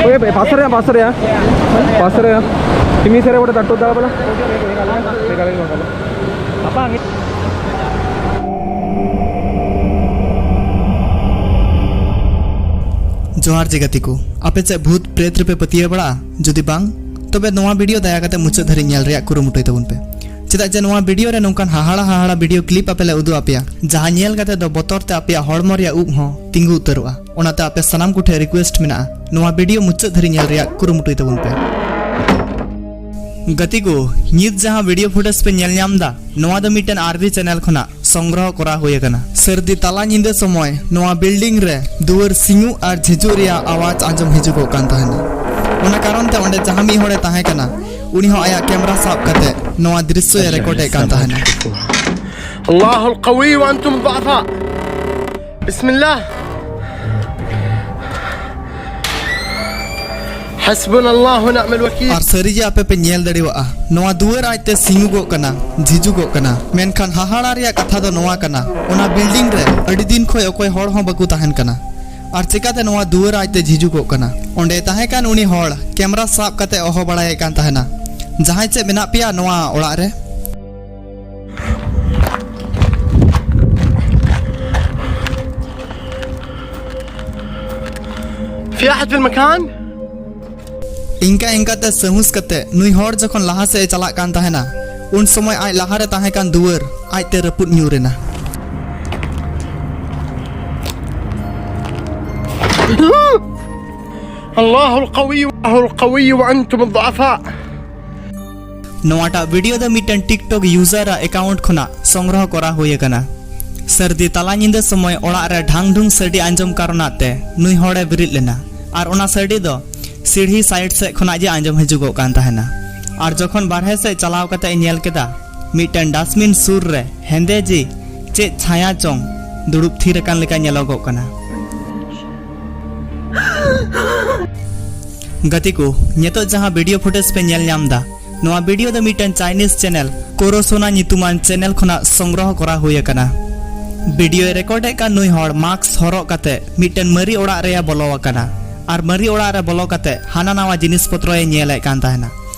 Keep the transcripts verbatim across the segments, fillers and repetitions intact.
ᱳᱭ, ᱯᱟᱥᱮ ᱨᱮ, ᱯᱟᱥᱮ ᱨᱮ, ᱯᱟᱥᱮ ᱨᱮ᱾ ᱛᱤᱢᱤ ᱥᱮ ᱨᱮ ᱜᱚᱴᱟ ᱴᱟᱴᱩ ᱫᱟ ᱵᱚᱞᱮ᱾ ᱡᱚᱦᱟᱨ ᱡᱮ ᱜᱟᱛᱮ ᱠᱚ, ᱟᱯᱮ ᱪᱮᱫ ᱵᱷᱩᱛ ᱯᱨᱮᱛ ᱨᱮᱯᱮ ᱯᱟᱹᱛᱭᱟᱹᱣ ᱵᱟᱲᱟᱜᱼᱟ? ᱡᱩᱫᱤ ᱵᱟᱝ, ᱛᱚᱵᱮ ᱱᱚᱣᱟ ᱵᱷᱤᱰᱤᱭᱳ ᱫᱟᱭᱟ ᱠᱟᱛᱮ ᱢᱩᱪᱟᱹᱫ ᱫᱷᱟᱹᱨᱤᱡ ᱧᱮᱞ ᱨᱮᱭᱟᱜ ᱠᱩᱨᱩᱢᱩᱴᱩᱭ ᱛᱟᱵᱚᱱ ᱯᱮ᱾ ᱪᱮᱫᱟᱜ ᱡᱮ ᱱᱚᱣᱟ ᱵᱷᱤᱰᱤᱭᱳ ᱨᱮ ᱱᱚᱝᱠᱟᱱ ᱦᱟᱦᱟᱲᱟ ᱦᱟᱦᱟᱲᱟ ᱵᱷᱤᱰᱤᱭᱳ ᱠᱞᱤᱯ ᱟᱯᱮ ᱞᱮ ᱩᱫᱩᱜ ᱟᱯᱮᱭᱟ, ᱡᱟᱦᱟᱸ ᱧᱮᱞ ᱠᱟᱛᱮ ᱫᱚ ᱵᱚᱛᱚᱨ ᱛᱮ ᱟᱯᱮᱭᱟᱜ ᱦᱚᱲᱢᱚ ᱨᱮᱭᱟᱜ ᱩᱵ ᱦᱚᱸ ᱛᱤᱸᱜᱩ ᱩᱛᱟᱹᱨᱚᱜᱼᱟ᱾ ᱚᱱᱟᱛᱮ ᱟᱯᱮ ᱥᱟᱱᱟᱢ ᱠᱚᱴᱷᱮᱱ ᱨᱤᱠᱩᱭᱮᱥᱴ ᱢᱮᱱᱟᱜᱼᱟ, ᱱᱚᱣᱟ ᱵᱷᱤᱰᱤᱭᱳ ᱢᱩᱪᱟᱹᱫ ᱫᱷᱟᱹᱨᱤᱡ ᱧᱮᱞ ᱨᱮᱭᱟᱜ ᱠᱩᱨᱩᱢᱩᱴᱩᱭ ᱛᱟᱵᱚᱱ ᱯᱮ᱾ ᱜᱟᱛᱮ ᱠᱚ, ᱱᱤᱛ ᱡᱟᱦᱟᱸ ᱵᱷᱤᱰᱤᱭᱳ ᱯᱷᱩᱴᱮᱡᱽ ᱯᱮ ᱧᱮᱞ ᱧᱟᱢ ᱮᱫᱟ, ᱱᱚᱣᱟ ᱫᱚ ᱢᱤᱫᱴᱮᱱ ᱟᱨᱵᱷᱤ ᱪᱮᱱᱮᱞ ᱠᱷᱚᱱᱟᱜ ᱥᱚᱝᱜᱨᱚᱦᱚ ᱠᱚᱨᱟᱣ ᱦᱩᱭ ᱟᱠᱟᱱᱟ᱾ ᱥᱟᱹᱨᱫᱤ ᱛᱟᱞᱟ ᱧᱤᱫᱟᱹ ᱥᱚᱢᱚᱭ ᱱᱚᱣᱟ ᱵᱤᱞᱰᱤᱝ ᱨᱮ ᱫᱩᱣᱟᱹᱨ ᱥᱤᱧᱩᱜ ᱟᱨ ᱡᱷᱤᱡᱩᱜ ᱨᱮᱭᱟᱜ ᱟᱣᱟᱡᱽ ᱟᱸᱡᱚᱢ ᱦᱤᱡᱩᱜᱚᱜ ᱠᱟᱱ ᱛᱟᱦᱮᱱᱟ᱾ ᱚᱱᱟ ᱠᱟᱨᱚᱱ ᱛᱮ ᱚᱸᱰᱮ ᱡᱟᱦᱟᱸ ᱢᱤᱫ ᱦᱚᱲᱮ ᱛᱟᱦᱮᱸ ᱠᱟᱱᱟ, ᱩᱱᱤ ᱦᱚᱸ ᱟᱭᱟᱜ ᱠᱮᱢᱨᱟ ᱥᱟᱵ ᱠᱟᱛᱮ ᱱᱚᱣᱟ ᱫᱨᱤᱥᱥᱚᱭ ᱨᱮᱠᱚᱨᱰ ᱮᱫ ᱠᱟᱱ ᱛᱟᱦᱮᱱᱟ᱾ الله القوي وأنتم الضعفاء. بسم الله. حسبنا الله ونعم الوكيل. ᱟᱨ ᱥᱟᱹᱨᱤᱜᱮ ᱟᱯᱮ ᱯᱮ ᱧᱮᱞ ᱫᱟᱲᱮᱭᱟᱜᱼᱟ, ᱱᱚᱣᱟ ᱫᱩᱣᱟᱹᱨ ᱟᱡᱛᱮ ᱥᱤᱧᱩᱜᱚᱜ ᱠᱟᱱᱟ, ᱡᱷᱤᱡᱩᱜᱚᱜ ᱠᱟᱱᱟ᱾ ᱢᱮᱱᱠᱷᱟᱱ ᱦᱟᱦᱟᱲᱟ ᱨᱮᱭᱟᱜ ᱠᱟᱛᱷᱟ ᱫᱚ ᱱᱚᱣᱟ ᱠᱟᱱᱟ, ᱚᱱᱟ ᱵᱤᱞᱰᱤᱝ ᱨᱮ ᱟᱹᱰᱤ ᱫᱤᱱ ᱠᱷᱚᱱ ᱚᱠᱚᱭ ᱦᱚᱲ ᱦᱚᱸ ᱵᱟᱠᱚ ᱛᱟᱦᱮᱱ ᱠᱟᱱᱟ᱾ ᱟᱨ ᱪᱮᱠᱟᱛᱮ ᱱᱚᱣᱟ ᱫᱩᱣᱟᱹᱨ ᱟᱡᱛᱮ ᱡᱷᱤᱡᱩᱜᱚᱜ ᱠᱟᱱᱟ? ᱚᱸᱰᱮ ᱛᱟᱦᱮᱸ ᱠᱟᱱ ᱩᱱᱤ ᱦᱚᱲ ᱠᱮᱢᱨᱟ ᱥᱟᱵ ᱠᱟᱛᱮ ᱦᱚᱦᱚ ᱵᱟᱲᱟᱭᱮᱫ ᱠᱟᱱ ᱛᱟᱦᱮᱱᱟ, "ᱡᱟᱦᱟᱸᱭ ᱪᱮᱫ ᱢᱮᱱᱟᱜ ᱯᱮᱭᱟ ᱱᱚᱣᱟ ᱚᱲᱟᱜ ᱨᱮ?" في أحد في المكان؟ ᱤᱱᱠᱟ ᱤᱱᱠᱟᱛᱮ ᱥᱟᱦᱩᱥ ᱠᱟᱛᱮ ᱱᱩᱭ ᱦᱚᱲ ᱡᱚᱠᱷᱚᱱ ᱞᱟᱦᱟ ᱥᱮᱫ ᱮ ᱪᱟᱞᱟᱜ ᱠᱟᱱ ᱛᱟᱦᱮᱱᱟ, ᱩᱱ ᱥᱚᱢᱚᱭ ᱟᱡ ᱞᱟᱦᱟᱨᱮ ᱛᱟᱦᱮᱸ ᱠᱟᱱ ᱫᱩᱣᱟᱹᱨ ᱟᱡᱛᱮ ᱨᱟᱹᱯᱩᱫ ᱧᱩᱨ ᱮᱱᱟ᱾ الله القوي، الله القوي وأنتم الضعفاء. ᱱᱚᱣᱟᱴᱟᱜ ᱵᱷᱤᱰᱤᱭᱳ ᱫᱚ ᱢᱤᱫᱴᱮᱱ ᱴᱤᱠᱴᱚᱠ ᱭᱩᱡᱟᱨ ᱟᱜ ᱮᱠᱟᱣᱩᱱᱴ ᱠᱷᱚᱱᱟᱜ ᱥᱚᱝᱜᱨᱚᱦᱚ ᱠᱚᱨᱟᱣ ᱦᱩᱭ ᱟᱠᱟᱱᱟ᱾ ᱥᱟᱹᱨᱫᱤ ᱛᱟᱞᱟ ᱧᱤᱫᱟᱹ ᱥᱚᱢᱚᱭ ᱚᱲᱟᱜ ᱨᱮ ᱰᱷᱟᱝ ᱰᱷᱩᱝ ᱥᱟᱰᱮ ᱟᱸᱡᱚᱢ ᱠᱟᱨᱚᱱᱟᱜ ᱛᱮ ᱱᱩᱭ ᱦᱚᱲᱮ ᱵᱮᱨᱮᱫ ᱞᱮᱱᱟ ᱟᱨ ᱚᱱᱟ ᱥᱟᱰᱮ ᱫᱚ ᱥᱤᱲᱦᱤ ᱥᱟᱭᱤᱰ ᱥᱮᱫ ᱠᱷᱚᱱᱟᱜ ᱜᱮ ᱟᱸᱡᱚᱢ ᱦᱤᱡᱩᱜᱚᱜ ᱠᱟᱱ ᱛᱟᱦᱮᱱᱟ᱾ ᱟᱨ ᱡᱚᱠᱷᱚᱱ ᱵᱟᱨᱦᱮ ᱥᱮᱫ ᱪᱟᱞᱟᱣ ᱠᱟᱛᱮ ᱮ ᱧᱮᱞ ᱠᱮᱫᱟ, ᱢᱤᱫᱴᱮᱱ ᱰᱟᱥᱴᱵᱤᱱ ᱥᱩᱨ ᱨᱮ ᱦᱮᱸᱫᱮ ᱡᱤ ᱪᱮᱫ ᱪᱷᱟᱭᱟ ᱪᱚᱝ ᱫᱩᱲᱩᱵ ᱛᱷᱤᱨ ᱟᱠᱟᱱ ᱞᱮᱠᱟ ᱧᱮᱞᱚᱜᱚᱜ ᱠᱟᱱᱟ᱾ ᱜᱟᱛᱮ ᱠᱚ, ᱱᱤᱛᱚᱜ ᱡᱟᱦᱟᱸ ᱵᱷᱤᱰᱤᱭᱳ ᱯᱷᱩᱴᱮᱡᱽ ᱯᱮ ᱧᱮᱞ ᱧᱟᱢ ᱮᱫᱟ, ᱱᱚᱣᱟ ᱵᱷᱤᱰᱤᱭᱳ ᱫᱚ ᱢᱤᱫᱴᱮᱱ ᱪᱟᱭᱱᱤᱡᱽ ᱪᱮᱱᱮᱞ ᱠᱳᱨᱳᱥᱳᱱᱟ ᱧᱩᱛᱩᱢᱟᱱ ᱪᱮᱱᱮᱞ ᱠᱷᱚᱱᱟᱜ ᱥᱚᱝᱜᱨᱚᱦᱚ ᱠᱚᱨᱟᱣ ᱦᱩᱭ ᱟᱠᱟᱱᱟ᱾ ᱵᱷᱤᱰᱤᱭᱳᱭ ᱨᱮᱠᱚᱨᱰ ᱮᱫ ᱠᱟᱱ ᱱᱩᱭ ᱦᱚᱲ ᱢᱟᱥᱠ ᱦᱚᱨᱚᱜ ᱠᱟᱛᱮ ᱢᱤᱫᱴᱮᱱ ᱢᱟᱨᱤ ᱚᱲᱟᱜ ᱨᱮᱭ ᱵᱚᱞᱚ ᱟᱠᱟᱱᱟ ᱟᱨ ᱢᱟᱨᱮ ᱚᱲᱟᱜ ᱨᱮ ᱵᱚᱞᱚ ᱠᱟᱛᱮ ᱦᱟᱱᱟ ᱱᱟᱣᱟ ᱡᱤᱱᱤᱥ ᱯᱚᱛᱨᱚᱭ ᱧᱮᱞᱮᱫ ᱠᱟᱱ ᱛᱟᱦᱮᱱᱟ᱾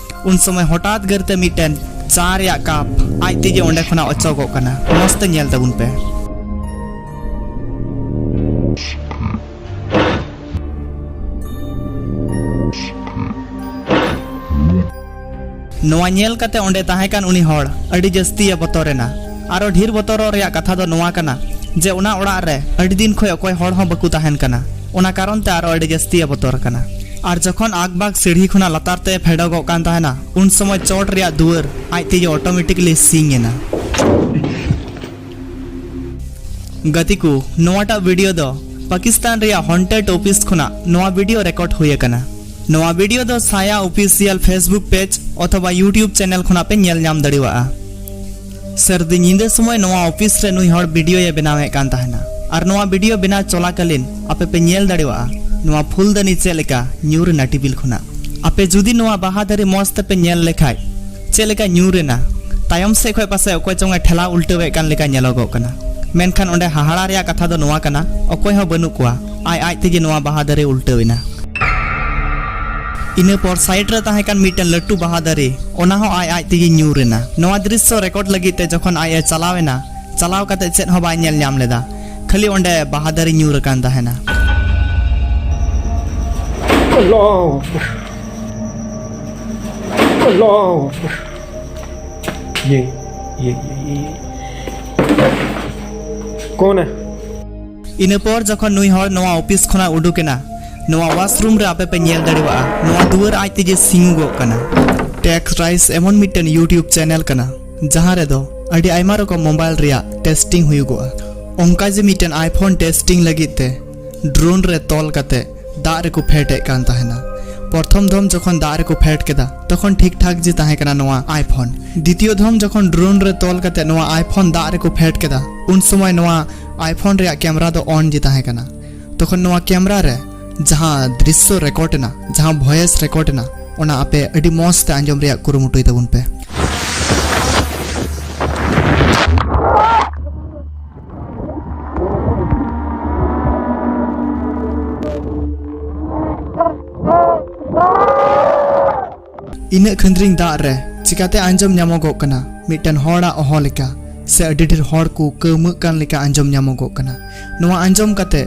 ᱩᱱ ᱥᱚᱢᱚᱭ ᱦᱚᱴᱟᱛ ᱜᱟᱹᱨᱛᱮ ᱢᱤᱫᱴᱮᱱ ᱪᱟ ᱨᱮᱭᱟᱜ ᱠᱟᱯ ᱟᱡ ᱛᱮᱜᱮ ᱚᱸᱰᱮ ᱠᱷᱚᱱᱟᱜ ᱚᱪᱚᱜᱚᱜ ᱠᱟᱱᱟ᱾ ᱢᱚᱸᱡᱽ ᱛᱮ ᱧᱮᱞ ᱛᱟᱵᱚᱱ ᱯᱮ᱾ ᱱᱚᱣᱟ ᱧᱮᱞ ᱠᱟᱛᱮ ᱚᱸᱰᱮ ᱛᱟᱦᱮᱸ ᱠᱟᱱ ᱩᱱᱤ ᱦᱚᱲ ᱟᱹᱰᱤ ᱡᱟᱹᱥᱛᱤ ᱮ ᱵᱚᱛᱚᱨ ᱮᱱᱟ᱾ ᱟᱨᱚ ᱰᱷᱮᱨ ᱵᱚᱛᱚᱨᱚᱜ ᱨᱮᱭᱟᱜ ᱠᱟᱛᱷᱟ ᱫᱚ ᱱᱚᱣᱟ ᱠᱟᱱᱟ ᱡᱮ ᱚᱱᱟ ᱚᱲᱟᱜ ᱨᱮ ᱟᱹᱰᱤ ᱫᱤᱱ ᱠᱷᱚᱱ ᱚᱠᱚᱭ ᱦᱚᱲ ᱦᱚᱸ ᱵᱟᱠᱚ ᱛᱟᱦᱮᱱ ᱠᱟᱱᱟ᱾ ᱚᱱᱟ ᱠᱟᱨᱚᱱ ᱛᱮ ᱟᱨᱚ ᱟᱹᱰᱤ ᱡᱟᱹᱥᱛᱤ ᱮ ᱵᱚᱛᱚᱨ ᱟᱠᱟᱱᱟ᱾ ᱟᱨ ᱡᱚᱠᱷᱚᱱ ᱟᱠᱵᱟᱠ ᱥᱤᱲᱦᱤ ᱠᱷᱚᱱᱟᱜ ᱞᱟᱛᱟᱨ ᱛᱮ ᱯᱷᱮᱰᱚᱜᱚᱜ ᱠᱟᱱ ᱛᱟᱦᱮᱱᱟ, ᱩᱱ ᱥᱚᱢᱚᱭ ᱪᱚᱴ ᱨᱮᱭᱟᱜ ᱫᱩᱣᱟᱹᱨ ᱟᱡ ᱛᱮᱜᱮ automatically ᱥᱤᱧ ᱮᱱᱟ᱾ ᱜᱟᱛᱮ ᱠᱚ, ᱱᱚᱣᱟᱴᱟᱜ ᱵᱷᱤᱰᱤᱭᱳ ᱫᱚ ᱯᱟᱠᱤᱥᱛᱟᱱ ᱨᱮᱭᱟᱜ ᱦᱚᱱᱴᱮᱰ ᱚᱯᱷᱤᱥ ᱠᱷᱚᱱᱟᱜ ᱱᱚᱣᱟ ᱵᱷᱤᱰᱤᱭᱳ ᱨᱮᱠᱚᱨᱰ ᱦᱩᱭ ᱟᱠᱟᱱᱟ᱾ ᱱᱚᱣᱟ ᱵᱷᱤᱰᱤᱭᱳ ᱫᱚ ᱥᱟᱭᱟ official Facebook page ᱚᱛᱷᱚᱵᱟ YouTube channel ᱠᱷᱚᱱᱟᱜ ᱯᱮ ᱧᱮᱞ ᱧᱟᱢ ᱫᱟᱲᱮᱭᱟᱜᱼᱟ᱾ ᱥᱟᱹᱨᱫᱤ ᱧᱤᱫᱟᱹ ᱥᱚᱢᱚᱭ ᱱᱚᱣᱟ ᱚᱯᱷᱤᱥ ᱨᱮ ᱱᱩᱭ ᱦᱚᱲ ᱵᱷᱤᱰᱤᱭᱳᱭ ᱵᱮᱱᱟᱣᱮᱫ ᱠᱟᱱ ᱛᱟᱦᱮᱱᱟ᱾ ᱟᱨ ᱱᱚᱣᱟ ᱵᱷᱤᱰᱤᱭᱳ ᱵᱮᱱᱟᱣ ᱪᱚᱞᱟᱠᱟᱞᱤᱱ ᱟᱯᱮ ᱯᱮ ᱧᱮᱞ ᱫᱟᱲᱮᱭᱟᱜᱼᱟ ᱱᱚᱣᱟ ᱯᱷᱩᱞᱫᱟᱹᱱᱤ ᱪᱮᱫ ᱞᱮᱠᱟ ᱧᱩᱨ ᱮᱱᱟ ᱴᱮᱵᱤᱞ ᱠᱷᱚᱱᱟᱜ᱾ ᱟᱯᱮ ᱡᱩᱫᱤ ᱱᱚᱣᱟ ᱵᱟᱦᱟ ᱫᱟᱨᱮ ᱢᱚᱸᱡᱽ ᱛᱮᱯᱮ ᱧᱮᱞ ᱞᱮᱠᱷᱟᱡ, ᱪᱮᱫ ᱞᱮᱠᱟ ᱧᱩᱨ ᱮᱱᱟ, ᱛᱟᱭᱚᱢ ᱥᱮᱫ ᱠᱷᱚᱱ ᱯᱟᱥᱮᱡ ᱚᱠᱚᱭ ᱪᱚᱝ ᱮ ᱴᱷᱮᱞᱟᱣ ᱩᱞᱴᱟᱹᱣᱮᱫ ᱠᱟᱱ ᱞᱮᱠᱟ ᱧᱮᱞᱚᱜᱚᱜ ᱠᱟᱱᱟ᱾ ᱢᱮᱱᱠᱷᱟᱱ ᱚᱸᱰᱮ ᱦᱟᱦᱟᱲᱟ ᱨᱮᱭᱟᱜ ᱠᱟᱛᱷᱟ ᱫᱚ ᱱᱚᱣᱟ ᱠᱟᱱᱟ, ᱚᱠᱚᱭ ᱦᱚᱸ ᱵᱟᱹᱱᱩᱜ ᱠᱚᱣᱟ, ᱟᱡ ᱟᱡ ᱛᱮᱜᱮ ᱱᱚᱣᱟ ᱵᱟᱦᱟ ᱫᱟᱨᱮ ᱩᱞᱴᱟᱹᱣ ᱮᱱᱟ᱾ ᱤᱱᱟᱹ ᱯᱚᱨ ᱥᱟᱭᱤᱰ ᱨᱮ ᱛᱟᱦᱮᱸ ᱠᱟᱱ ᱢᱤᱫᱴᱮᱱ ᱞᱟᱹᱴᱩ ᱵᱟᱦᱟ ᱫᱟᱨᱮ, ᱚᱱᱟ ᱦᱚᱸ ᱟᱡ ᱟᱡ ᱛᱮᱜᱮ ᱧᱩᱨ ᱮᱱᱟ᱾ ᱱᱚᱣᱟ ᱫᱨᱤᱥᱥᱚ ᱨᱮᱠᱚᱨᱰ ᱞᱟᱹᱜᱤᱫ ᱛᱮ ᱡᱚᱠᱷᱚᱱ ᱟᱡ ᱮ ᱪᱟᱞᱟᱣ ᱮᱱᱟ, ᱪᱟᱞᱟᱣ ᱠᱟᱛᱮ ᱪᱮᱫ ᱦᱚᱸ ᱵᱟᱭ ᱧᱮᱞ ᱧᱟᱢ ᱞᱮᱫᱟ, ᱠᱷᱟᱹᱞᱤ ᱚᱸᱰᱮ ᱵᱟᱦᱟ ᱫᱟᱨᱮ ᱧᱩᱨ ᱟᱠᱟᱱ ᱛᱟᱦᱮᱱᱟ᱾ ᱟᱞᱞᱟᱦᱩ ᱟᱠᱵᱟᱨ᱾ ᱟᱞᱞᱟᱦᱩ ᱟᱠᱵᱟᱨ᱾ ᱤᱭᱟᱹ, ᱤᱭᱟᱹ, ᱤᱭᱟᱹ, ᱤᱭᱟᱹ᱾ ᱠᱚᱱ ᱦᱮ? ᱤᱱᱟᱹ ᱯᱚᱨ ᱡᱚᱠᱷᱚᱱ ᱱᱩᱭ ᱦᱚᱲ ᱱᱚᱣᱟ ᱚᱯᱷᱤᱥ ᱠᱷᱚᱱᱟᱜ ᱩᱰᱩᱠ ᱮᱱᱟ, ᱱᱚᱣᱟ ᱣᱟᱥᱨᱩᱢ ᱨᱮ ᱟᱯᱮ ᱯᱮ ᱧᱮᱞ ᱫᱟᱲᱮᱭᱟᱜᱼᱟ, ᱱᱚᱣᱟ ᱫᱩᱣᱟᱹᱨ ᱟᱡ ᱛᱮᱜᱮ ᱥᱤᱧᱩᱜᱚᱜ ᱠᱟᱱᱟ᱾ ᱴᱮᱠᱥ ᱨᱟᱭᱤᱥ ᱮᱢᱚᱱ ᱢᱤᱫᱴᱮᱱ YouTube ᱪᱮᱱᱮᱞ ᱠᱟᱱᱟ, ᱡᱟᱦᱟᱸ ᱨᱮᱫᱚ ᱟᱹᱰᱤ ᱟᱭᱢᱟ ᱨᱚᱠᱚᱢ ᱢᱳᱵᱟᱭᱤᱞ ᱨᱮᱭᱟᱜ ᱴᱮᱥᱴᱤᱝ ᱦᱩᱭᱩᱜᱚᱜᱼᱟ᱾ ᱚᱱᱠᱟ ᱡᱮ ᱢᱤᱫᱴᱮᱱ iPhone ᱴᱮᱥᱴᱤᱝ ᱞᱟᱹᱜᱤᱫ ᱛᱮ ᱰᱨᱳᱱ ᱨᱮ ᱛᱚᱞ ᱠᱟᱛᱮ ᱫᱟᱜ ᱨᱮᱠᱚ ᱯᱷᱮᱰ ᱮᱫ ᱠᱟᱱ ᱛᱟᱦᱮᱱᱟ᱾ ᱯᱨᱚᱛᱷᱚᱢ ᱫᱷᱚᱢ ᱡᱚᱠᱷᱚᱱ ᱫᱟᱜ ᱨᱮᱠᱚ ᱯᱷᱮᱰ ᱠᱮᱫᱟ, ᱛᱚᱠᱷᱚᱱ ᱴᱷᱤᱠ ᱴᱷᱟᱠ ᱡᱮ ᱛᱟᱦᱮᱸ ᱠᱟᱱᱟ ᱱᱚᱣᱟ iPhone᱾ ᱫᱤᱛᱤᱭᱚ ᱫᱷᱚᱢ ᱡᱚᱠᱷᱚᱱ ᱰᱨᱳᱱ ᱨᱮ ᱛᱚᱞ ᱠᱟᱛᱮ ᱱᱚᱣᱟ iPhone ᱫᱟᱜ ᱨᱮᱠᱚ ᱯᱷᱮᱰ ᱠᱮᱫᱟ, ᱩᱱ ᱥᱚᱢᱚᱭ ᱱᱚᱣᱟ iPhone ᱨᱮᱭᱟᱜ ᱠᱮᱢᱮᱨᱟ ᱫᱚ ᱚᱱ ᱜᱮ ᱛᱟᱦᱮᱸ ᱠᱟᱱᱟ᱾ ᱛᱚᱠᱷᱚᱱ ᱱᱚᱣᱟ ᱠᱮᱢᱮᱨᱟ ᱨᱮ ᱡᱟᱦᱟᱸ ᱫᱨᱤᱥᱥᱚ ᱨᱮᱠᱚᱨᱰ ᱮᱱᱟ, ᱡᱟᱦᱟᱸ ᱵᱷᱚᱭᱮᱥ ᱨᱮᱠᱚᱨᱰ ᱮᱱᱟ, ᱚᱱᱟ ᱟᱯᱮ ᱟᱹᱰᱤ ᱢᱚᱸᱡᱽ ᱛᱮ ᱟᱸᱡᱚᱢ ᱨᱮᱭᱟᱜ ᱠᱩᱨᱩᱢᱩᱴᱩᱭ ᱛᱟᱵᱚᱱ ᱯᱮ᱾ ᱤᱱᱟᱹᱜ ᱠᱷᱟᱹᱱᱫᱽᱨᱤᱝ ᱫᱟᱜ ᱨᱮ ᱪᱤᱠᱟᱛᱮ ᱟᱸᱡᱚᱢ ᱧᱟᱢᱚᱜᱚᱜ ᱠᱟᱱᱟ ᱢᱤᱫᱴᱮᱱ ᱦᱚᱲᱟᱜ ᱚᱦᱚ ᱞᱮᱠᱟ, ᱥᱮ ᱟᱹᱰᱤ ᱰᱷᱮᱨ ᱦᱚᱲ ᱠᱚ ᱠᱟᱹᱣᱢᱟᱹᱜ ᱠᱟᱱ ᱞᱮᱠᱟ ᱟᱸᱡᱚᱢ ᱧᱟᱢᱚᱜᱚᱜ ᱠᱟᱱᱟ? ᱱᱚᱣᱟ ᱟᱸᱡᱚᱢ ᱠᱟᱛᱮ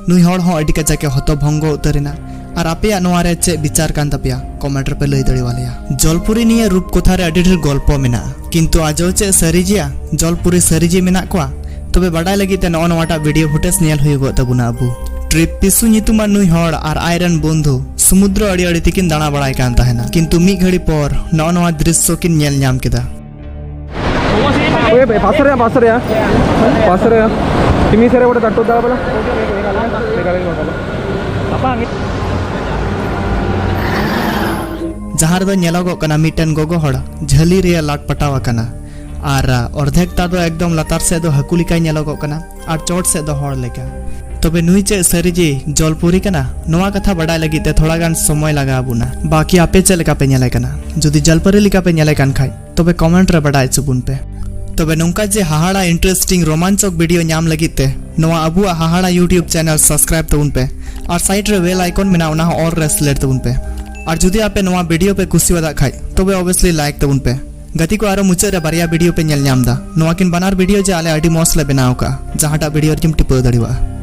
ᱱᱩᱭ ᱦᱚᱲ ᱦᱚᱸ ᱟᱹᱰᱤ ᱠᱟᱡᱟᱠ ᱮ ᱦᱚᱛᱚᱵᱷᱚᱝᱜᱚ ᱩᱛᱟᱹᱨ ᱮᱱᱟ᱾ ᱟᱨ ᱟᱯᱮᱭᱟᱜ ᱱᱚᱣᱟ ᱨᱮ ᱪᱮᱫ ᱵᱤᱪᱟᱨ ᱠᱟᱱ ᱛᱟᱯᱮᱭᱟ, ᱠᱚᱢᱮᱱᱴ ᱨᱮᱯᱮ ᱞᱟᱹᱭ ᱫᱟᱲᱮᱣᱟᱞᱮᱭᱟ᱾ ᱡᱚᱞᱯᱩᱨᱤ ᱱᱤᱭᱮ ᱨᱩᱯᱠᱚᱛᱷᱟ ᱨᱮ ᱟᱹᱰᱤ ᱰᱷᱮᱨ ᱜᱚᱞᱯᱚ ᱢᱮᱱᱟᱜᱼᱟ, ᱠᱤᱱᱛᱩ ᱟᱡᱚ ᱪᱮᱫ ᱥᱟᱹᱨᱤ ᱜᱮᱭᱟ? ᱡᱚᱞᱯᱩᱨᱤ ᱥᱟᱹᱨᱤ ᱡᱮ ᱢᱮᱱᱟᱜ ᱠᱚᱣᱟ? ᱛᱚᱵᱮ ᱵᱟᱰᱟᱭ ᱞᱟᱹᱜᱤᱫ ᱛᱮ ᱱᱚᱜᱼᱚ ᱱᱚᱣᱟᱴᱟᱜ ᱵᱷᱤᱰᱤᱭᱳ ᱯᱷᱩᱴᱮᱡᱽ ᱧᱮᱞ ᱦᱩᱭᱩᱜᱚᱜ ᱛᱟᱵᱚᱱᱟ ᱟᱵᱚ᱾ ᱴᱨᱤᱯ ᱯᱤᱥᱩ ᱧᱩᱛᱩᱢᱟᱱ ᱱᱩᱭ ᱦᱚᱲ ᱟᱨ ᱟᱡᱨᱮᱱ ᱵᱚᱱᱫᱷᱩ ᱥᱩᱢᱩᱫᱨᱚ ᱟᱲᱮ ᱟᱲᱮ ᱛᱮᱠᱤᱱ ᱫᱟᱬᱟ ᱵᱟᱲᱟᱭ ᱠᱟᱱ ᱛᱟᱦᱮᱱᱟ, ᱠᱤᱱᱛᱩ ᱢᱤᱫ ᱜᱷᱟᱹᱲᱤ ᱯᱚᱨ ᱱᱚᱜᱼᱚ ᱱᱚᱣᱟ ᱫᱨᱤᱥᱥᱚ ᱠᱤᱱ ᱧᱮᱞ ᱧᱟᱢ ᱠᱮᱫᱟ᱾ ᱳᱭ ᱵᱷᱟᱭ, ᱯᱟᱥᱮ ᱨᱮ, ᱯᱟᱥᱮ ᱨᱮ, ᱯᱟᱥᱮ ᱨᱮ᱾ ᱛᱤᱢᱤ ᱥᱮ ᱨᱮ ᱜᱚᱴᱟ ᱴᱟᱴᱴᱩ ᱫᱟᱲᱟ ᱵᱟᱞᱟ᱾ ᱡᱟᱦᱟᱸ ᱨᱮᱫᱚ ᱧᱮᱞᱚᱜᱚᱜ ᱠᱟᱱᱟ ᱢᱤᱫᱴᱮᱱ ᱜᱚᱜᱚ ᱦᱚᱲ ᱡᱷᱟᱹᱞᱤ ᱨᱮᱭᱟᱜ ᱞᱟᱴ ᱯᱟᱴᱟᱣ ᱟᱠᱟᱱᱟ ᱟᱨ ᱚᱨᱫᱷᱮᱠ ᱛᱟ ᱫᱚ ᱮᱠᱫᱚᱢ ᱞᱟᱛᱟᱨ ᱥᱮᱫ ᱫᱚ ᱦᱟᱹᱠᱩ ᱞᱮᱠᱟᱭ ᱧᱮᱞᱚᱜᱚᱜ ᱠᱟᱱᱟ ᱟᱨ ᱪᱚᱴ ᱥᱮᱫ ᱫᱚ ᱦᱚᱲ ᱞᱮᱠᱟ᱾ ᱛᱚᱵᱮ ᱱᱩᱭ ᱪᱮᱫ ᱥᱟᱹᱨᱤ ᱡᱮ ᱡᱚᱞᱯᱩᱨᱤ ᱠᱟᱱᱟ? ᱱᱚᱣᱟ ᱠᱟᱛᱷᱟ ᱵᱟᱰᱟᱭ ᱞᱟᱹᱜᱤᱫ ᱛᱮ ᱛᱷᱚᱲᱟ ᱜᱟᱱ ᱥᱚᱢᱚᱭ ᱞᱟᱜᱟᱣ ᱟᱵᱚᱱᱟ᱾ ᱵᱟᱠᱤ ᱟᱯᱮ ᱪᱮᱫ ᱞᱮᱠᱟ ᱯᱮ ᱧᱮᱞᱮ ᱠᱟᱱᱟ? ᱡᱩᱫᱤ ᱡᱚᱞᱯᱩᱨᱤ ᱞᱮᱠᱟ ᱯᱮ ᱧᱮᱞᱮ ᱠᱟᱱ ᱠᱷᱟᱡ, ᱛᱚᱵᱮ ᱠᱚᱢᱮᱱᱴ ᱨᱮ ᱵᱟᱰᱟᱭ ᱦᱚᱪᱚ ᱵᱚᱱ ᱯᱮ᱾ ᱛᱚᱵᱮ ᱱᱚᱝᱠᱟ ᱡᱮ ᱦᱟᱦᱟᱲᱟ ᱤᱱᱴᱟᱨᱮᱥᱴᱤᱝ ᱨᱳᱢᱟᱱᱪᱚᱠ ᱵᱷᱤᱰᱤᱭᱳ ᱧᱟᱢ ᱞᱟᱹᱜᱤᱫ ᱛᱮ ᱱᱚᱣᱟ ᱟᱵᱚᱣᱟᱜ ᱦᱟᱦᱟᱲᱟ YouTube ᱪᱮᱱᱮᱞ ᱥᱟᱵᱥᱠᱨᱟᱭᱤᱵ ᱛᱟᱵᱚᱱ ᱯᱮ ᱟᱨ ᱥᱟᱭᱤᱰ ᱨᱮ ᱵᱮᱞ ᱟᱭᱠᱚᱱ ᱢᱮᱱᱟᱜᱼᱟ, ᱚᱱᱟ ᱦᱚᱸ ᱚᱞ ᱨᱮ ᱥᱮᱞᱮᱫ ᱛᱟᱵᱚᱱ ᱯᱮ᱾ ᱟᱨ ᱡᱩᱫᱤ ᱟᱯᱮ ᱱᱚᱣᱟ ᱵᱷᱤᱰᱤᱭᱳ ᱯᱮ ᱠᱩᱥᱤᱭᱟᱫ ᱠᱷᱟᱡ, ᱛᱚᱵᱮ ᱚᱵᱤᱭᱟᱥᱞᱤ ᱞᱟᱭᱤᱠ ᱛᱟᱵᱚᱱ ᱯᱮ᱾ ᱜᱟᱛᱮ ᱠᱚ, ᱟᱨᱚ ᱢᱩᱪᱟᱹᱫ ᱨᱮ ᱵᱟᱨᱭᱟ ᱵᱷᱤᱰᱤᱭᱳ ᱯᱮ ᱧᱮᱞ ᱧᱟᱢ ᱮᱫᱟ᱾ ᱱᱚᱣᱟ ᱠᱤᱱ ᱵᱟᱱᱟᱨ ᱵᱷᱤᱰᱤᱭᱳ ᱡᱮ ᱟᱞᱮ ᱟᱹᱰᱤ ᱢᱚᱸᱡᱽ ᱞᱮ ᱵᱮᱱᱟᱣ ᱠᱟᱜᱼᱟ, ᱡᱟᱦᱟᱸᱴᱟᱜ ᱵᱷᱤᱰᱤᱭᱳ ᱨᱮᱜᱮᱢ ᱴᱤᱯᱟᱹᱣ ᱫᱟᱲᱮᱭᱟᱜᱼᱟ᱾